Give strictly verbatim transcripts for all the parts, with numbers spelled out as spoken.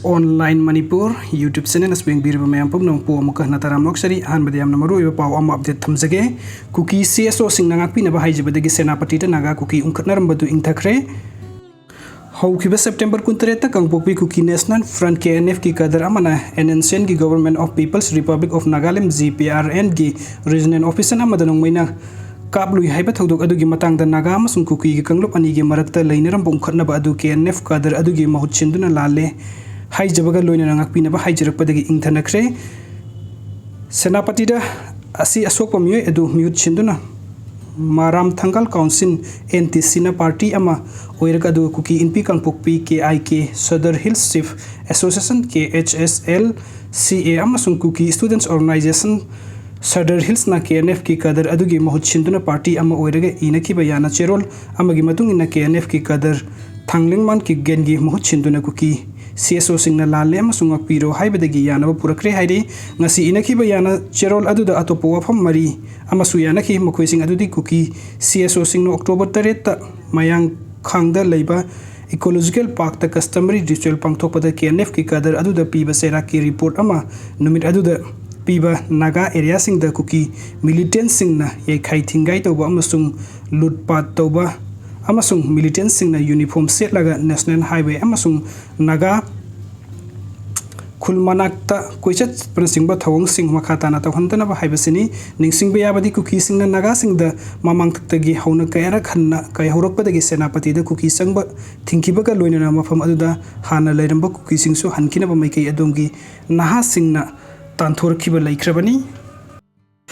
Online Manipur YouTube channel ꯑꯁꯤꯕꯨ ꯌꯦꯡꯕꯤꯔꯤꯕ ꯃꯌꯥꯝ ꯄꯨꯝꯅꯃꯛꯄꯨ ꯑꯃꯨꯛꯀ ꯍꯟꯅ ꯇꯔꯥꯝꯅ ꯑꯣꯛꯆꯔꯤ꯫ ꯑꯍꯥꯟꯕꯗ ꯌꯥꯝꯅ ꯃꯔꯨꯑꯣꯏꯕ ꯄꯥꯎ ꯑꯃ update ꯊꯝꯖꯒꯦ꯫ ꯀꯨꯀꯤ ꯁꯤ ꯑꯦꯁ ꯑꯣꯁꯤꯡꯅ ꯉꯥꯛꯄꯤꯅꯕ ꯍꯥꯏꯖꯕꯗꯒꯤ ꯁꯦꯅꯥꯄꯇꯤꯗ ꯅꯥꯒꯥ ꯀꯨꯀꯤ ꯎꯪꯈꯠꯅꯔꯝꯕꯗꯨ ꯏꯪꯊꯈ꯭ꯔꯦ꯫ ꯍꯧꯈꯤꯕ September ꯀꯨꯟꯇꯔꯦꯠꯇ Kangpokpi Kuki National Front, K N ꯑꯦꯐꯀꯤ ꯀꯥꯗꯔ ꯑꯃꯅ ꯑꯦꯟ ꯑꯦꯟ ꯁꯤ ꯑꯦꯟꯒꯤ Government of People's Republic of Nagaland, G P R ꯑꯦꯟꯒꯤ regional office ꯑꯃꯗ ꯅꯣꯡꯃꯩꯅ ꯀꯥꯞꯂꯨꯏ ꯍꯥꯏꯕ ꯊꯧꯗꯣꯛ ꯑꯗꯨꯒꯤ ꯃꯇꯥꯡꯗ ꯅꯥꯒꯥ ꯑꯃꯁꯨꯡ ꯀꯨꯀꯤꯒꯤ ꯀꯥꯡꯂꯨꯞ ꯑꯅꯤꯒꯤ ꯃꯔꯛꯇ ꯂꯩꯅꯔꯝꯕ ꯎꯪꯈꯠꯅꯕ ꯑꯗꯨ ꯀꯦ ꯑꯦꯟ ꯑꯦꯐ ꯀꯥꯗꯔ ꯑꯗꯨꯒꯤ ꯃꯍꯨꯠ ꯁꯤꯟꯗꯨꯅ ꯂꯥꯜꯂꯦ ꯍꯥꯏꯖꯕꯒ ꯂꯣꯏꯅꯅ ꯉꯥꯛꯄꯤꯅꯕ ꯍꯥꯏꯖꯔꯛꯄꯗꯒꯤ ꯏꯪꯊꯅꯈ꯭ꯔꯦ꯫ ꯁꯦꯅꯥꯄꯇꯤꯗ ꯑꯁꯤ ꯑꯁꯣꯛꯄ ꯃꯤꯑꯣꯏ ꯑꯗꯨ ꯃꯤꯍꯨꯠ ꯁꯤꯟꯗꯨꯅ Maram Thangal council, N T C party ꯑꯃ ꯑꯣꯏꯔꯒ ꯑꯗꯨꯒ Kuki Inpi Kangpokpi, K I K, Sadar Hills Chief Association, K H S L C A, ꯑꯃꯁꯨꯡ Kuki Students Organisation, Sadar Hillsꯅ ꯀꯦ ꯑꯦꯟ ꯑꯦꯐꯀꯤ ꯀꯥꯗꯔ ꯑꯗꯨꯒꯤ ꯃꯍꯨꯠ ꯁꯤꯟꯗꯨꯅ party ꯑꯃ ꯑꯣꯏꯔꯒ ꯏꯅꯈꯤꯕ ꯌꯥꯅꯆꯦꯔꯣꯜ ꯑꯃꯒꯤ ꯃꯇꯨꯡ ꯏꯟꯅ ꯀꯦ ꯑꯦꯟ ꯑꯦꯐꯀꯤ ꯀꯥꯗꯔ ꯊꯥꯡꯂꯦꯡꯃꯥꯟ ꯀꯤꯞꯒꯦꯟꯒꯤ ꯃꯍꯨꯠ ꯁꯤꯟꯗꯨꯅ ꯀꯨꯀꯤ ꯁꯤ ꯑꯦꯁ ꯑꯣꯁꯤꯡꯅ ꯂꯥꯜꯂꯦ ꯑꯃꯁꯨꯡ ꯉꯥꯛꯄꯤꯔꯣ ꯍꯥꯏꯕꯗꯒꯤ ꯌꯥꯅꯕ ꯄꯨꯔꯛꯈ꯭ꯔꯦ ꯍꯥꯏꯔꯤ꯫ ꯉꯁꯤ ꯏꯅꯈꯤꯕ ꯌꯥꯅꯆꯦꯔꯣꯜ ꯑꯗꯨꯗ ꯑꯇꯣꯞꯄ ꯋꯥꯐꯝ ꯃꯔꯤ ꯑꯃꯁꯨ ꯌꯥꯅꯈꯤ꯫ ꯃꯈꯣꯏꯁꯤꯡ ꯑꯗꯨꯗꯤ ꯀꯨꯀꯤ ꯁꯤ ꯑꯦꯁ ꯑꯣꯁꯤꯡꯅ October ꯇꯔꯦꯠꯇ ꯃꯌꯥꯡꯈꯥꯡꯗ ꯂꯩꯕ Ecological Parkꯇ customary ritual ꯄꯥꯡꯊꯣꯛꯄꯗ ꯀꯦ ꯑꯦꯟ ꯑꯦꯐꯀꯤ ꯀꯥꯗꯔ ꯑꯗꯨꯗ ꯄꯤꯕ ꯆꯩꯔꯥꯛꯀꯤ report ꯑꯃ ꯅꯨꯃꯤꯠ ꯑꯗꯨꯗ ꯄꯤꯕ ꯅꯥꯒꯥ areaꯁꯤꯡꯗ ꯀꯨꯀꯤ militantꯁꯤꯡꯅ ꯌꯩꯈꯥꯏ ꯊꯤꯡꯒꯥꯏ ꯇꯧꯕ ꯑꯃꯁꯨꯡ ꯂꯨꯠꯄꯥꯠ ꯇꯧꯕ ꯑꯃꯁꯨꯡ militantꯁꯤꯡꯅ uniform ꯁꯦꯠꯂꯒ National Highway ꯑꯃꯁꯨꯡ ꯅꯥꯒꯥ ꯈꯨꯜ ꯃꯅꯥꯛꯇ ꯀꯣꯏꯆꯠꯄꯅꯆꯤꯡꯕ ꯊꯧꯑꯣꯡꯁꯤꯡ ꯃꯈꯥ ꯇꯥꯅ ꯇꯧꯍꯟꯗꯅꯕ ꯍꯥꯏꯕꯁꯤꯅꯤ꯫ ꯅꯤꯡꯁꯤꯡꯕ ꯌꯥꯕꯗꯤ ꯀꯨꯀꯤꯁꯤꯡꯅ ꯅꯥꯒꯥꯁꯤꯡꯗ ꯃꯃꯥꯡꯊꯛꯇꯒꯤ ꯍꯧꯅ ꯀꯌꯥꯔꯛ ꯍꯟꯅ ꯀꯥꯏꯍꯧꯔꯛꯄꯗꯒꯤ ꯁꯦꯅꯥꯄꯇꯤꯗ ꯀꯨꯀꯤ ꯆꯪꯕ ꯊꯤꯡꯈꯤꯕꯒ ꯂꯣꯏꯅꯅ ꯃꯐꯝ ꯑꯗꯨꯗ ꯍꯥꯟꯅ ꯂꯩꯔꯝꯕ ꯀꯨꯀꯤꯁꯤꯡꯁꯨ ꯍꯟꯈꯤꯅꯕ ꯃꯥꯏꯀꯩ ꯑꯗꯣꯝꯒꯤ ꯅꯍꯥꯁꯤꯡꯅ ꯇꯥꯟꯊꯣꯔꯛꯈꯤꯕ ꯂꯩꯈ꯭ꯔꯕꯅꯤ꯫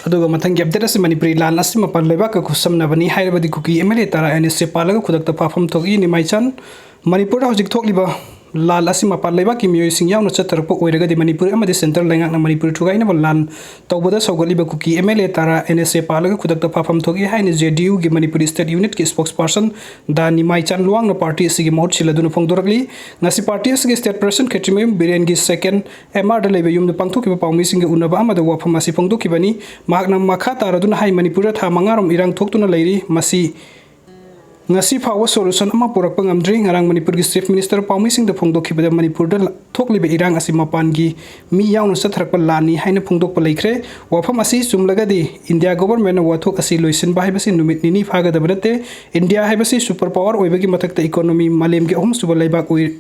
ꯑꯗꯨꯒ ꯃꯊꯪꯒꯤ update ꯑꯁꯤ ꯃꯅꯤꯄꯨꯔꯤ ꯂꯥꯟ ꯑꯁꯤ ꯃꯄꯥꯟ ꯂꯩꯕꯥꯛꯀ ꯈꯨꯠꯁꯝꯅꯕꯅꯤ ꯍꯥꯏꯔꯕꯗꯤ ꯀꯨꯀꯤ ꯑꯦꯝ ꯑꯦꯜ ꯑꯦ ꯇꯔꯥ ꯑꯦꯟ ꯑꯦꯁ ꯑꯦ ꯄꯥꯜꯂꯒ ꯈꯨꯗꯛꯇ ꯐꯥꯐꯝ ꯊꯣꯛꯏ꯫ ꯅꯤꯃꯥꯏꯆꯥꯟ, ꯃꯅꯤꯄꯨꯔꯗ ꯍꯧꯖꯤꯛ ꯊꯣꯛꯂꯤꯕ ꯂꯥꯟ ꯑꯁꯤ ꯃꯄꯥꯟ ꯂꯩꯕꯥꯛꯀꯤ ꯃꯤꯑꯣꯏꯁꯤꯡ ꯌꯥꯎꯅ ꯆꯠꯊꯔꯛꯄ ꯑꯣꯏꯔꯒꯗꯤ ꯃꯅꯤꯄꯨꯔ ꯑꯃꯗꯤ central ꯂꯩꯉꯥꯛꯅ ꯃꯅꯤꯄꯨꯔ ꯊꯨꯒꯥꯏꯅꯕ ꯂꯥꯟ ꯇꯧꯕꯗ ꯁꯧꯒꯠꯂꯤꯕ ꯀꯨꯀꯤ ꯑꯦꯝ ꯑꯦꯜ ꯑꯦ ꯇꯔꯥ ꯑꯦꯟ ꯑꯦꯁ ꯑꯦ ꯄꯥꯜꯂꯒ ꯈꯨꯗꯛꯇ ꯐꯥꯐꯝ ꯊꯣꯛꯏ ꯍꯥꯏꯅ ꯖꯦ ꯗꯤ ꯌꯨꯒꯤ ꯃꯅꯤꯄꯨꯔꯤ state unitꯀꯤ spokesperson ꯗꯥ ꯅꯤꯃꯥꯏꯆꯥꯟ ꯂꯨꯋꯥꯡꯅ party ꯑꯁꯤꯒꯤ ꯃꯍꯨꯠ ꯁꯤꯜꯂꯗꯨꯅ ꯐꯣꯡꯗꯣꯔꯛꯂꯤ꯫ ꯉꯁꯤ party ꯑꯁꯤꯒꯤ state president ꯈꯦꯇ꯭ꯔꯤꯃꯌꯨꯝ ꯕꯤꯔꯦꯟꯒꯤ second ꯑꯦꯝ ꯑꯥꯔꯗ ꯂꯩꯕ ꯌꯨꯝꯗ ꯄꯥꯡꯊꯣꯛꯈꯤꯕ ꯄꯥꯎꯃꯤꯁꯤꯡꯒ ꯎꯅꯕ ꯑꯃꯗ ꯋꯥꯐꯝ ꯑꯁꯤ ꯐꯣꯡꯗꯣꯛꯈꯤꯕꯅꯤ꯫ ꯃꯍꯥꯛꯅ ꯃꯈꯥ ꯇꯥꯔꯗꯨꯅ ꯍꯥꯏ, ꯃꯅꯤꯄꯨꯔꯗ ꯊꯥ ꯃꯉꯥꯔꯣꯝ ꯏꯔꯥꯡ ꯊꯣꯛꯇꯨꯅ ꯂꯩꯔꯤ꯫ ꯃꯁꯤ ꯉꯁꯤ ꯐꯥꯎꯕ solution ꯑꯃ ꯄꯨꯔꯛꯄ ꯉꯝꯗ꯭ꯔꯤ꯫ ꯉꯔꯥꯡ ꯃꯅꯤꯄꯨꯔꯒꯤ Chief Minister ꯄꯥꯎꯃꯤꯁꯤꯡꯗ ꯐꯣꯡꯗꯣꯛꯈꯤꯕꯗ ꯃꯅꯤꯄꯨꯔꯗ ꯊꯣꯛꯂꯤꯕ ꯏꯔꯥꯡ ꯑꯁꯤ ꯃꯄꯥꯟꯒꯤ ꯃꯤ ꯌꯥꯎꯅ ꯆꯠꯊꯔꯛꯄ ꯂꯥꯟꯅꯤ ꯍꯥꯏꯅ ꯐꯣꯡꯗꯣꯛꯄ ꯂꯩꯈ꯭ꯔꯦ꯫ ꯋꯥꯐꯝ ꯑꯁꯤ ꯆꯨꯝꯂꯒꯗꯤ India governmentꯅ ꯋꯥꯊꯣꯛ ꯑꯁꯤ ꯂꯣꯏꯁꯤꯟꯕ ꯍꯥꯏꯕꯁꯤ ꯅꯨꯃꯤꯠ ꯅꯤꯅꯤ ꯐꯥꯒꯗꯕ ꯅꯠꯇꯦ꯫ India ꯍꯥꯏꯕꯁꯤ super power ꯑꯣꯏꯕꯒꯤ ꯃꯊꯛꯇ economy ꯃꯥꯂꯦꯝꯒꯤ ꯑꯍꯨꯝꯁꯨꯕ ꯂꯩꯕꯥꯛ ꯑꯣꯏ-,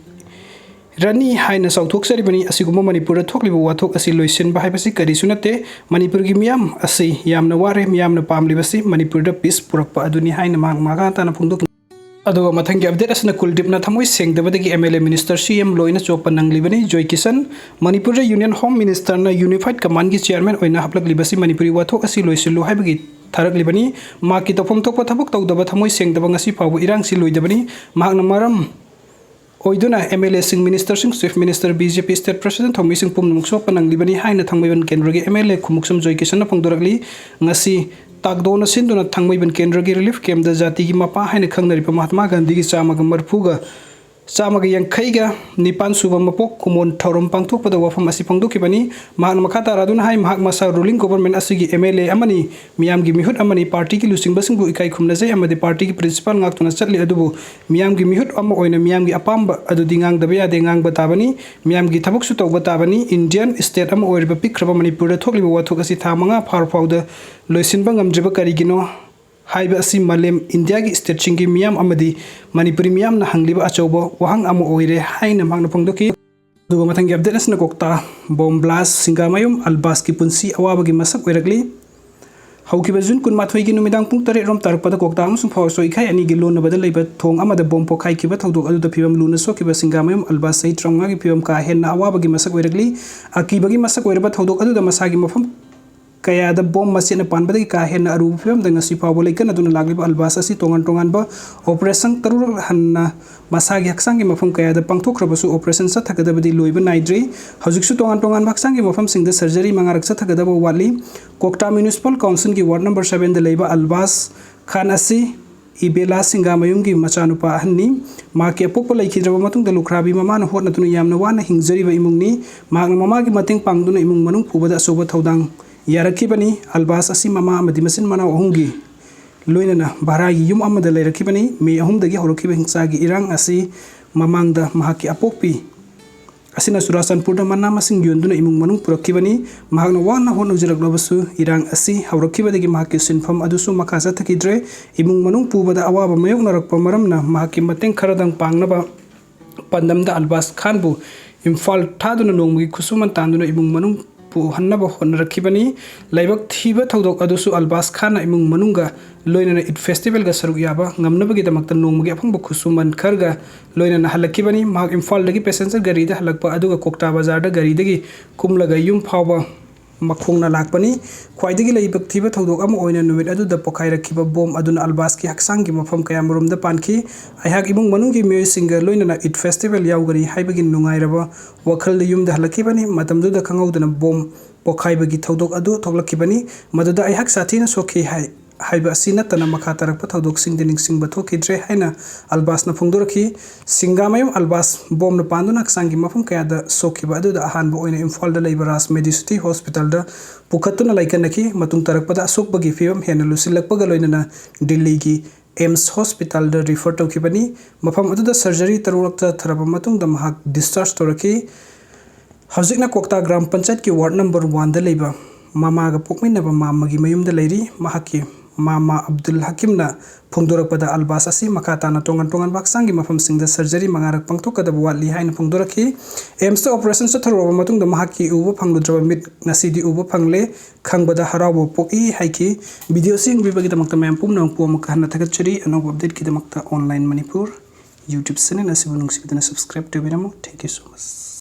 ꯔꯅꯤ ꯍꯥꯏꯅ ꯆꯥꯎꯊꯣꯛꯆꯔꯤꯕꯅꯤ꯫ ꯑꯁꯤꯒꯨꯝꯕ ꯃꯅꯤꯄꯨꯔꯗ ꯊꯣꯛꯂꯤꯕ ꯋꯥꯊꯣꯛ ꯑꯁꯤ ꯂꯣꯏꯁꯤꯟꯕ ꯍꯥꯏꯕꯁꯤ ꯀꯔꯤꯁꯨ ꯅꯠꯇꯦ꯫ ꯃꯅꯤꯄꯨꯔꯒꯤ ꯃꯤꯌꯥꯝ ꯑꯁꯤ ꯌꯥꯝꯅ ꯋꯥꯔꯦ꯫ ꯃꯤꯌꯥꯝꯅ ꯄꯥꯝꯂꯤꯕꯁꯤ ꯃꯅꯤꯄꯨꯔꯗ peace ꯄꯨꯔꯛꯄ ꯑꯗꯨꯅꯤ ꯍꯥꯏꯅ ꯃꯍꯥꯛ ꯃꯈꯥ ꯇꯥꯅ ꯐꯣꯡꯗꯣꯛꯈꯤ꯫ ꯑꯗꯨꯒ ꯃꯊꯪꯒꯤ update ꯑꯁꯤꯅ ꯀꯨꯜꯗꯤꯞꯅ ꯊꯃꯣꯏ ꯁꯦꯡꯗꯕꯗꯒꯤ MLA minister CM ꯂꯣꯏꯅ ꯆꯣꯞꯄ ꯅꯪꯂꯤꯕꯅꯤ꯫ ꯖꯣꯏ ꯀꯤꯁꯟ, ꯃꯅꯤꯄꯨꯔꯗ Union Home Ministerꯅ Unified Commandꯒꯤ chairman ꯑꯣꯏꯅ ꯍꯥꯞꯂꯛꯂꯤꯕꯁꯤ ꯃꯅꯤꯄꯨꯔꯤ ꯋꯥꯊꯣꯛ ꯑꯁꯤ ꯂꯣꯏꯁꯤꯜꯂꯨ ꯍꯥꯏꯕꯒꯤ ꯊꯥꯔꯛꯂꯤꯕꯅꯤ꯫ ꯃꯍꯥꯛꯀꯤ ꯇꯧꯐꯝ ꯊꯣꯛꯄ ꯊꯕꯛ ꯇꯧꯗꯕ, ꯊꯃꯣꯏ ꯁꯦꯡꯗꯕ ꯉꯁꯤ ꯐꯥꯎꯕ ꯏꯔꯥꯡꯁꯤ ꯂꯣꯏꯗꯕꯅꯤ꯫ ꯃꯍꯥꯛꯅ ꯃꯔꯝ ꯑꯣꯏꯗꯨꯅ MLAꯁꯤꯡ, ministerꯁꯤꯡ, Chief Minister, BJP state president ꯊꯧꯃꯤꯁꯤꯡ ꯄꯨꯝꯅꯃꯛ ꯁꯣꯛꯄ ꯅꯪꯂꯤꯕꯅꯤ ꯍꯥꯏꯅ ꯊꯥꯡꯃꯩꯕꯟ ꯀꯦꯟꯗ꯭ꯔꯒꯤ MLA ꯈꯨꯃꯨꯛꯁꯝ ꯖꯣꯏ ꯀꯤꯁꯟꯅ ꯐꯣꯡꯗꯣꯔꯛꯂꯤ꯫ ꯉꯁꯤ ꯇꯥꯛꯗꯣꯅ ꯁꯤꯟꯗꯨꯅ ꯊꯥꯡꯃꯩꯕꯟ ꯀꯦꯟꯗ꯭ꯔꯒꯤ relief campꯇ ꯖꯥꯇꯤꯒꯤ ꯃꯄꯥ ꯍꯥꯏꯅ ꯈꯪꯅꯔꯤꯕ ꯃꯍꯥꯇꯃꯥ ꯒꯥꯟꯙꯤꯒꯤ ꯆꯥꯝꯃꯒ ꯃꯔꯤꯐꯨꯒ, ꯆꯥꯝꯃꯒ ꯌꯥꯡꯈꯩꯒ ꯅꯤꯄꯥꯟ ꯁꯨꯕ ꯃꯄꯣꯛ ꯀꯨꯝꯑꯣꯟ ꯊꯧꯔꯝ ꯄꯥꯡꯊꯣꯛꯄꯗ ꯋꯥꯐꯝ ꯑꯁꯤ ꯐꯣꯡꯗꯣꯛꯈꯤꯕꯅꯤ꯫ ꯃꯍꯥꯛꯅ ꯃꯈꯥ ꯇꯥꯔꯗꯨꯅ ꯍꯥꯏ, ꯃꯍꯥꯛ ꯃꯁꯥ ruling government ꯑꯁꯤꯒꯤ MLA ꯑꯃꯅꯤ, ꯃꯤꯌꯥꯝꯒꯤ ꯃꯤꯍꯨꯠ ꯑꯃꯅꯤ, partyꯒꯤ ꯂꯨꯆꯤꯡꯕꯁꯤꯡꯕꯨ ꯏꯀꯥꯏ ꯈꯨꯝꯅꯖꯩ ꯑꯃꯗꯤ partyꯒꯤ principle ꯉꯥꯛꯇꯨꯅ ꯆꯠꯂꯤ, ꯑꯗꯨꯕꯨ ꯃꯤꯌꯥꯝꯒꯤ ꯃꯤꯍꯨꯠ ꯑꯃ ꯑꯣꯏꯅ ꯃꯤꯌꯥꯝꯒꯤ ꯑꯄꯥꯝꯕ ꯑꯗꯨꯗꯤ ꯉꯥꯡꯗꯕ ꯌꯥꯗꯦ, ꯉꯥꯡꯕ ꯇꯥꯕꯅꯤ, ꯃꯤꯌꯥꯝꯒꯤ ꯊꯕꯛꯁꯨ ꯇꯧꯕ ꯇꯥꯕꯅꯤ꯫ Indian state ꯑꯃ ꯑꯣꯏꯔꯤꯕ ꯄꯤꯛꯈ꯭ꯔꯕ ꯃꯅꯤꯄꯨꯔꯗ ꯊꯣꯛꯂꯤꯕ ꯋꯥꯊꯣꯛ ꯑꯁꯤ ꯊꯥ ꯃꯉꯥ ꯐꯥꯔ ꯐꯥꯎꯗ ꯂꯣꯏꯁꯤꯟꯕ ꯉꯝꯗ꯭ꯔꯤꯕ ꯀꯔꯤꯒꯤꯅꯣ ꯍꯥꯏꯕ ꯑꯁꯤ ꯃꯥꯂꯦꯝ Indiaꯒꯤ stateꯁꯤꯡꯒꯤ ꯃꯤꯌꯥꯝ ꯑꯃꯗꯤ ꯃꯅꯤꯄꯨꯔꯤ ꯃꯤꯌꯥꯝꯅ ꯍꯪꯂꯤꯕ ꯑꯆꯧꯕ ꯋꯥꯍꯪ ꯑꯃ ꯑꯣꯏꯔꯦ ꯍꯥꯏꯅ ꯃꯍꯥꯛꯅ ꯐꯣꯡꯗꯣꯛꯈꯤ꯫ ꯑꯗꯨꯒ ꯃꯊꯪꯒꯤ update ꯑꯁꯤꯅ ꯀꯣꯛꯇꯥ bomb blast, ꯁꯤꯡꯒꯥꯃꯌꯨꯝ ꯑꯜꯕꯥꯁꯀꯤ ꯄꯨꯟꯁꯤ ꯑꯋꯥꯕꯒꯤ ꯃꯁꯛ ꯑꯣꯏꯔꯛꯂꯤ꯫ ꯍꯧꯈꯤꯕ ꯖꯨꯟ ꯀꯨꯟꯃꯥꯊꯣꯏꯒꯤ ꯅꯨꯃꯤꯗꯥꯡ ꯄꯨꯡ ꯇꯔꯦꯠ ꯔꯣꯝ ꯇꯥꯔꯛꯄꯗ ꯀꯣꯛꯇꯥ ꯑꯃꯁꯨꯡ ꯐꯥꯎꯁꯣꯏ ꯏꯈꯥꯏ ꯑꯅꯤꯒꯤ ꯂꯣꯟꯅꯕꯗ ꯂꯩꯕ ꯊꯣꯡ ꯑꯃꯗ bomb ꯄꯣꯈꯥꯏꯈꯤꯕ ꯊꯧꯗꯣꯛ ꯑꯗꯨꯗ ꯐꯤꯕꯝ ꯂꯨꯅ ꯁꯣꯛꯈꯤꯕ ꯁꯤꯡꯒꯥꯃꯌꯨꯝ ꯑꯜꯕꯥꯁ ꯆꯍꯤ ꯇꯔꯥꯃꯉꯥꯒꯤ ꯐꯤꯕꯝ ꯀꯥ ꯍꯦꯟꯅ ꯑꯋꯥꯕꯒꯤ ꯃꯁꯛ ꯑꯣꯏꯔꯛꯂꯤ꯫ ꯑꯀꯤꯕꯒꯤ ꯃꯁꯛ ꯑꯣꯏꯔꯕ ꯊꯧꯗꯣꯛ ꯑꯗꯨꯗ ꯃꯁꯥꯒꯤ ꯃꯐꯝ ꯀꯌꯥꯗ bomb ꯃꯆꯦꯠꯅ ꯄꯥꯟꯕꯗꯒꯤ ꯀꯥ ꯍꯦꯟꯅ ꯑꯔꯨꯕ ꯐꯤꯕꯝꯗ ꯉꯁꯤ ꯐꯥꯎꯕ ꯂꯩꯀꯠꯅꯗꯨꯅ ꯂꯥꯛꯂꯤꯕ ꯑꯜꯕꯥꯁ ꯑꯁꯤ ꯇꯣꯉꯥꯟ ꯇꯣꯉꯥꯟꯕ operation ꯇꯔꯨꯛꯔꯛ ꯍꯟꯅ ꯃꯁꯥꯒꯤ ꯍꯛꯆꯥꯡꯒꯤ ꯃꯐꯝ ꯀꯌꯥꯗ ꯄꯥꯡꯊꯣꯛꯈ꯭ꯔꯕꯁꯨ operation ꯆꯠꯊꯒꯗꯕꯗꯤ ꯂꯣꯏꯕ ꯅꯥꯏꯗ꯭ꯔꯤ꯫ ꯍꯧꯖꯤꯛꯁꯨ ꯇꯣꯉꯥꯟ ꯇꯣꯉꯥꯟꯕ ꯍꯛꯆꯥꯡꯒꯤ ꯃꯐꯝꯁꯤꯡꯗ surgery ꯃꯉꯥꯔꯛ ꯆꯠꯊꯒꯗꯕ ꯋꯥꯠꯂꯤ꯫ ꯀꯣꯛꯇꯥ Municipal Councilꯒꯤ ward number sevenꯗ ꯂꯩꯕ ꯑꯜꯕꯥꯁ ꯈꯥꯟ ꯑꯁꯤ ꯏꯕꯦꯂꯥ ꯁꯤꯡꯒꯥꯃꯌꯨꯝꯒꯤ ꯃꯆꯥꯅꯨꯄꯥ ꯑꯍꯟꯅꯤ꯫ ꯃꯍꯥꯛꯀꯤ ꯑꯄꯣꯛꯄ ꯂꯩꯈꯤꯗ꯭ꯔꯕ ꯃꯇꯨꯡꯗ ꯂꯨꯈ꯭ꯔꯥꯕꯤ ꯃꯃꯥꯅ ꯍꯣꯠꯅꯗꯨꯅ ꯌꯥꯝꯅ ꯋꯥꯅ ꯍꯤꯡꯖꯔꯤꯕ ꯏꯃꯨꯡꯅꯤ꯫ ꯃꯍꯥꯛꯅ ꯃꯃꯥꯒꯤ ꯃꯇꯦꯡ ꯄꯥꯡꯗꯨꯅ ꯏꯃꯨꯡ ꯃꯅꯨꯡ ꯄꯨꯕꯗ ꯑꯆꯧꯕ ꯊꯧꯗꯥꯡ ꯌꯥꯔꯛꯈꯤꯕꯅꯤ꯫ ꯑꯜꯕꯥꯁ ꯑꯁꯤ ꯃꯃꯥ ꯑꯃꯗꯤ ꯃꯆꯤꯟ ꯃꯅꯥꯎ ꯑꯍꯨꯝꯒꯤ ꯂꯣꯏꯅꯅ ꯚꯔꯥꯒꯤ ꯌꯨꯝ ꯑꯃꯗ ꯂꯩꯔꯛꯈꯤꯕꯅꯤ꯫ ꯃꯦ ꯑꯍꯨꯝꯗꯒꯤ ꯍꯧꯔꯛꯈꯤꯕ ꯍꯤꯡꯁꯥꯒꯤ ꯏꯔꯥꯡ ꯑꯁꯤ ꯃꯃꯥꯡꯗ ꯃꯍꯥꯛꯀꯤ ꯑꯄꯣꯛꯄꯤ ꯑꯁꯤꯅ ꯆꯨꯔꯥꯆꯥꯟꯄꯨꯔꯗ ꯃꯅꯥ ꯃꯁꯤꯡ ꯌꯣꯟꯗꯨꯅ ꯏꯃꯨꯡ ꯃꯅꯨꯡ ꯄꯨꯔꯛꯈꯤꯕꯅꯤ꯫ ꯃꯍꯥꯛꯅ ꯋꯥꯅ ꯍꯣꯠꯅꯖꯔꯛꯂꯕꯁꯨ ꯏꯔꯥꯡ ꯑꯁꯤ ꯍꯧꯔꯛꯈꯤꯕꯗꯒꯤ ꯃꯍꯥꯛꯀꯤ ꯁꯤꯟꯐꯝ ꯑꯗꯨꯁꯨ ꯃꯈꯥ ꯆꯠꯊꯈꯤꯗ꯭ꯔꯦ꯫ ꯏꯃꯨꯡ ꯃꯅꯨꯡ ꯄꯨꯕꯗ ꯑꯋꯥꯕ ꯃꯥꯌꯣꯛꯅꯔꯛꯄ ꯃꯔꯝꯅ ꯃꯍꯥꯛꯀꯤ ꯃꯇꯦꯡ ꯈꯔꯗꯪ ꯄꯥꯡꯅꯕ ꯄꯥꯟꯗꯝꯗ ꯑꯜꯕꯥꯁ ꯈꯥꯟꯕꯨ ꯏꯝꯐꯥꯜ ꯊꯥꯗꯨꯅ ꯅꯣꯡꯃꯒꯤ ꯈꯨꯠꯁꯨꯃꯟ ꯇꯥꯟꯗꯨꯅ ꯏꯃꯨꯡ ꯃꯅꯨꯡ ꯄꯨꯍꯟꯅꯕ ꯍꯣꯠꯅꯔꯛꯈꯤꯕꯅꯤ꯫ ꯂꯥꯏꯕꯛ ꯊꯤꯕ ꯊꯧꯗꯣꯛ ꯑꯗꯨꯁꯨ ꯑꯜꯕꯥꯁ ꯈꯥꯟꯅ ꯏꯃꯨꯡ ꯃꯅꯨꯡꯒ ꯂꯣꯏꯅꯅ ꯏꯗ ꯐꯦꯁꯇꯤꯚꯦꯜꯒ ꯁꯔꯨꯛ ꯌꯥꯕ ꯉꯝꯅꯕꯒꯤꯗꯃꯛꯇ ꯅꯣꯡꯃꯒꯤ ꯑꯐꯪꯕ ꯈꯨꯠꯁꯨꯃꯟ ꯈꯔꯒ ꯂꯣꯏꯅꯅ ꯍꯜꯂꯛꯈꯤꯕꯅꯤ꯫ ꯃꯍꯥꯛ ꯏꯝꯐꯥꯜꯗꯒꯤ ꯄꯦꯁꯦꯟꯖꯔ ꯒꯥꯔꯤꯗ ꯍꯜꯂꯛꯄ ꯑꯗꯨꯒ ꯀꯣꯛꯇꯥ ꯕꯖꯥꯔꯗ ꯒꯥꯔꯤꯗꯒꯤ ꯀꯨꯝꯂꯒ ꯌꯨꯝ ꯐꯥꯎꯕ ꯃꯈꯣꯡꯅ ꯂꯥꯛꯄꯅꯤ꯫ ꯈ꯭ꯋꯥꯏꯗꯒꯤ ꯂꯥꯏꯕꯛ ꯊꯤꯕ ꯊꯧꯗꯣꯛ ꯑꯃ ꯑꯣꯏꯅ ꯅꯨꯃꯤꯠ ꯑꯗꯨꯗ ꯄꯣꯈꯥꯏꯔꯛꯈꯤꯕ ꯕꯣꯝ ꯑꯗꯨꯅ ꯑꯜꯕꯥꯁꯀꯤ ꯍꯛꯆꯥꯡꯒꯤ ꯃꯐꯝ ꯀꯌꯥꯃꯔꯨꯝꯗ ꯄꯥꯟꯈꯤ꯫ ꯑꯩꯍꯥꯛ ꯏꯃꯨꯡ ꯃꯅꯨꯡꯒꯤ ꯃꯤꯑꯣꯏꯁꯤꯡꯒ ꯂꯣꯏꯅꯅ ꯏꯗ ꯐꯦꯁꯇꯤꯚꯦꯜ ꯌꯥꯎꯒꯅꯤ ꯍꯥꯏꯕꯒꯤ ꯅꯨꯡꯉꯥꯏꯔꯕ ꯋꯥꯈꯜꯗ ꯌꯨꯝꯗ ꯍꯜꯂꯛꯈꯤꯕꯅꯤ꯫ ꯃꯇꯝꯗꯨꯗ ꯈꯪꯍꯧꯗꯅ ꯕꯣꯝ ꯄꯣꯈꯥꯏꯕꯒꯤ ꯊꯧꯗꯣꯛ ꯑꯗꯨ ꯊꯣꯛꯂꯛꯈꯤꯕꯅꯤ꯫ ꯃꯗꯨꯗ ꯑꯩꯍꯥꯛ ꯁꯥꯊꯤꯅ ꯁꯣꯛꯈꯤ ꯍꯥꯏ ꯍꯥꯏꯕ ꯑꯁꯤ ꯅꯠꯇꯅ ꯃꯈꯥ ꯇꯥꯔꯛꯄ ꯊꯧꯗꯣꯛꯁꯤꯡꯗꯤ ꯅꯤꯡꯁꯤꯡꯕ ꯊꯣꯛꯈꯤꯗ꯭ꯔꯦ ꯍꯥꯏꯅ ꯑꯜꯕꯥꯁꯅ ꯐꯣꯡꯗꯣꯔꯛꯈꯤ꯫ ꯁꯤꯡꯒꯥꯃꯌꯨꯝ ꯑꯜꯕꯥꯁ ꯕꯣꯝꯅ ꯄꯥꯟꯗꯨꯅ ꯍꯛꯆꯥꯡꯒꯤ ꯃꯐꯝ ꯀꯌꯥꯗ ꯁꯣꯛꯈꯤꯕ ꯑꯗꯨꯗ ꯑꯍꯥꯟꯕ ꯑꯣꯏꯅ ꯏꯝꯐꯥꯜꯗ ꯂꯩꯕ ꯔꯥꯖ ꯃꯦꯗꯤꯁꯤꯇꯤ ꯍꯣꯁꯄꯤꯇꯥꯜꯗ ꯄꯨꯈꯠꯇꯨꯅ ꯂꯥꯏꯀꯠꯅꯈꯤ꯫ ꯃꯇꯨꯡ ꯇꯥꯔꯛꯄꯗ ꯑꯁꯣꯛꯄꯒꯤ ꯐꯤꯕꯝ ꯍꯦꯟꯅ ꯂꯨꯁꯤꯜꯂꯛꯄꯒ ꯂꯣꯏꯅꯅ ꯗꯤꯜꯂꯤꯒꯤ ꯑꯦꯝꯁ ꯍꯣꯁꯄꯤꯇꯥꯜꯗ ꯔꯤꯐꯔ ꯇꯧꯈꯤꯕꯅꯤ꯫ ꯃꯐꯝ ꯑꯗꯨꯗ ꯁꯔꯖꯔꯤ ꯇꯔꯨꯛꯂꯛ ꯆꯠꯊꯔꯕ ꯃꯇꯨꯡꯗ ꯃꯍꯥꯛ ꯗꯤꯁꯆꯥꯔꯖ ꯇꯧꯔꯛꯈꯤ꯫ ꯍꯧꯖꯤꯛꯅ ꯀꯣꯛꯇꯥ ꯒ꯭ꯔꯥꯝ ꯄꯟꯆꯥꯌꯠꯀꯤ ꯋꯥꯔꯗ ꯅꯝꯕꯔ ꯋꯥꯟꯗ ꯂꯩꯕ ꯃꯃꯥꯒ ꯄꯣꯛꯃꯤꯟꯅꯕ ꯃꯥꯝꯃꯒꯤ ꯃꯌꯨꯝꯗ ꯂꯩꯔꯤ꯫ ꯃꯍꯥꯛꯀꯤ ꯃꯥꯝꯃ ꯑꯕꯗꯨꯜ ꯍꯀꯤꯝꯅ ꯐꯣꯡꯗꯣꯔꯛꯄꯗ ꯑꯜꯕꯥꯁ ꯑꯁꯤ ꯃꯈꯥ ꯇꯥꯅ ꯇꯣꯉꯥꯟ ꯇꯣꯉꯥꯟꯕ ꯍꯛꯆꯥꯡꯒꯤ ꯃꯐꯝꯁꯤꯡꯗ ꯁꯔꯖꯔꯤ ꯃꯉꯥꯔꯛ ꯄꯥꯡꯊꯣꯛꯀꯗꯕ ꯋꯥꯠꯂꯤ ꯍꯥꯏꯅ ꯐꯣꯡꯗꯣꯔꯛꯈꯤ꯫ ꯑꯦꯝꯁꯇ ꯑꯣꯄꯔꯦꯁꯟ ꯆꯠꯊꯔꯨꯔꯕ ꯃꯇꯨꯡꯗ ꯃꯍꯥꯛꯀꯤ ꯎꯕ ꯐꯪꯂꯨꯗ꯭ꯔꯕ ꯃꯤꯠ ꯉꯁꯤꯗꯤ ꯎꯕ ꯐꯪꯂꯦ꯫ ꯈꯪꯕꯗ ꯍꯔꯥꯎꯕ ꯄꯣꯛꯏ ꯍꯥꯏꯈꯤ꯫ ꯚꯤꯗꯤꯑꯣ ꯑꯁꯤ ꯌꯦꯡꯕꯤꯕꯒꯤꯗꯃꯛꯇ ꯃꯌꯥꯝ ꯄꯨꯝꯅꯃꯛꯄꯨ ꯑꯃꯨꯛꯀ ꯍꯟꯅ ꯊꯥꯒꯠꯆꯔꯤ꯫ ꯑꯅꯧꯕ ꯑꯞꯗꯦꯠꯀꯤꯗꯃꯛꯇ ꯑꯣꯟꯂꯥꯏꯟ ꯃꯅꯤꯄꯨꯔ ꯌꯨꯇ꯭ꯌꯨꯕ ꯆꯦꯅꯦꯜ ꯑꯁꯤꯕꯨ ꯅꯨꯡꯁꯤꯕꯤꯗꯨꯅ subscribe ꯇꯧꯕꯤꯔꯝꯃꯨ꯫ Thank you so much꯫